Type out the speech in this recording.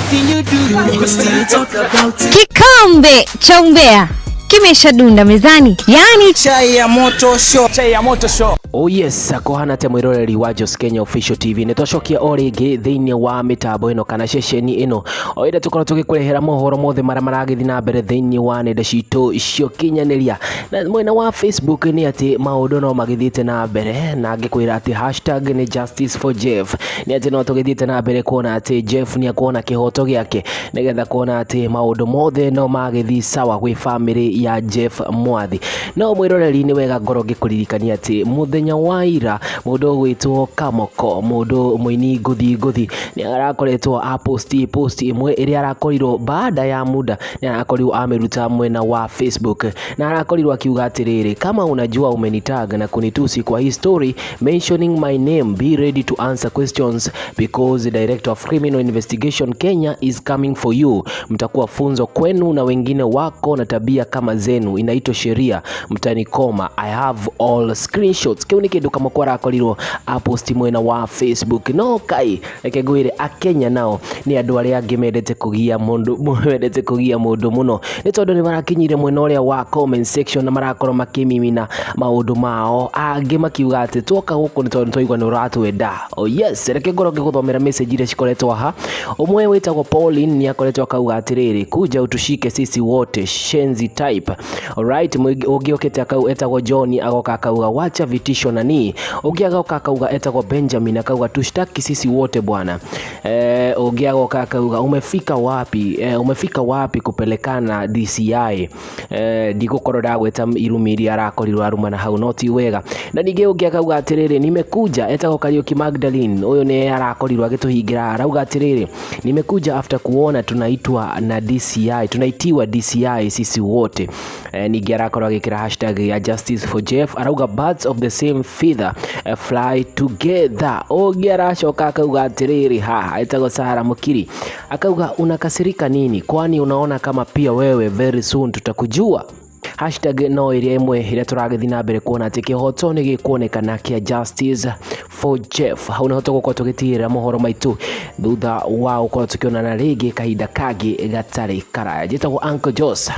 Anything you do, we still talk about it. Kikombe cha umbea kimeshadunda mezani, yaani Chai ya moto show. Chai ya moto show. Oh yes, kũhana te mwĩroreri wa Jos Kenya Official TV, nĩ twacokia o rĩngĩ thĩinĩ wa mĩtambo ĩno kana ceceni ĩno o ĩrĩa tũkorwo tũgĩkũrehera mohoro mothe marĩa maragĩthiĩ na mbere thĩinĩ wa nenda citũ cia ũkinyanĩria. Na mwena wa Facebook nĩ atĩ maũndũ no magĩthiĩte na mbere, na ngĩkwĩra atĩ hashtag nĩ justice for Jeff, nĩ atĩ no tũgĩthiĩte na mbere kuona atĩ Jeff nĩ akuona kĩhoto gĩake, nĩgetha kuona atĩ maũndũ mothe no magĩthiĩ sawa gwĩ famĩlĩ ya Jeff Mwathi. No mwĩroreri, nĩ wega ngorwo ngĩkũririkania atĩ mũthenya wa ira mũndũ ũgwĩtwo Kamoko, mũndũ mũini ngũthi ngũthi, nĩ arakoretwo aposti post ĩmwe ĩrĩa arakorirwo baada ya muda nĩ arakorirwo amĩruta mwena wa Facebook, na arakorirwo akiuga atĩrĩrĩ, "Kama unajua umenitag na kunitusi kwa hii story mentioning my name, be ready to answer questions because the Director of Criminal Investigation Kenya is coming for you. Mtakuwa funzo kwenu na wengine wako na tabia kama zenu, inaitwa sheria, mtanikoma. I have all screenshots." Kĩu nĩ kĩndũ Kamoko arakorirwo aposti mwena wa Facebook. No kai reke ngwĩre, akenya nao nĩ andũ arĩa angĩ mendete kũgia mũndũ, mendete kũgia mũndũ mũno, nĩ tondũ nĩ marakinyire mwena ũrĩa wa comment section na marakorwo makĩmimina maũndũ mao, angĩ makiuga atĩ twoka gũkũ nĩ tondũ twaigua nĩ ũratwenda. Oh yes, reke ngorwo ngĩgũthomera message iria cikoretwo haha. Ũmwe wĩtagwo Pauline nĩ akoretwo akauga atĩrĩrĩ, "Kuja utushike sisi wote, shenzi type." Alright, ũngĩ okĩte akau etagwo John, agoka akauga, "Wacha vitisho nani." Ũngĩ agoka akauga, etagwo Benjamin, akauga, "Tushtaki sisi wote bwana." Ũngĩ agoka akauga, "Umefika wapi, umefika wapi kupelekana DCI?" Ndigũkorwo ndagweta irumi iria arakorirwo arumana hau, no ti wega. Na ningĩ ũngĩ akauga atĩrĩrĩ, "Nimekuja." Etagwo Kariuki Magdalene, ũyũ nĩ arakorirwo agĩtũhingĩra, arauga atĩrĩrĩ, "Nimekuja after kuona tunaitwa na DCI, tunaitiwa DCI sisi wote." Ningĩ arakorwo agĩkĩra hashtag ya justice for Jeff, arauga, "Birds of the same feather fly together." Ũngĩ aracoka akauga atĩrĩrĩ, haha etagwo Sara Mukiri, akauga, "Unakasirika nini? Kwani unaona kama pia wewe very soon tutakujua?" Hashtag no ĩrĩa ĩmwe ĩrĩa tũragĩthiĩ na mbere kuona atĩ kĩhoto nĩ gĩkuonekana kĩa justice for Jeff. Hau nĩho tũgũkorwo tũgĩtigĩrĩra mohoro maitũ thutha wa gũkorwo tũkĩonana rĩngĩ kahinda kangĩ gatarĩ karaya. Njĩtagwo Uncle Jos.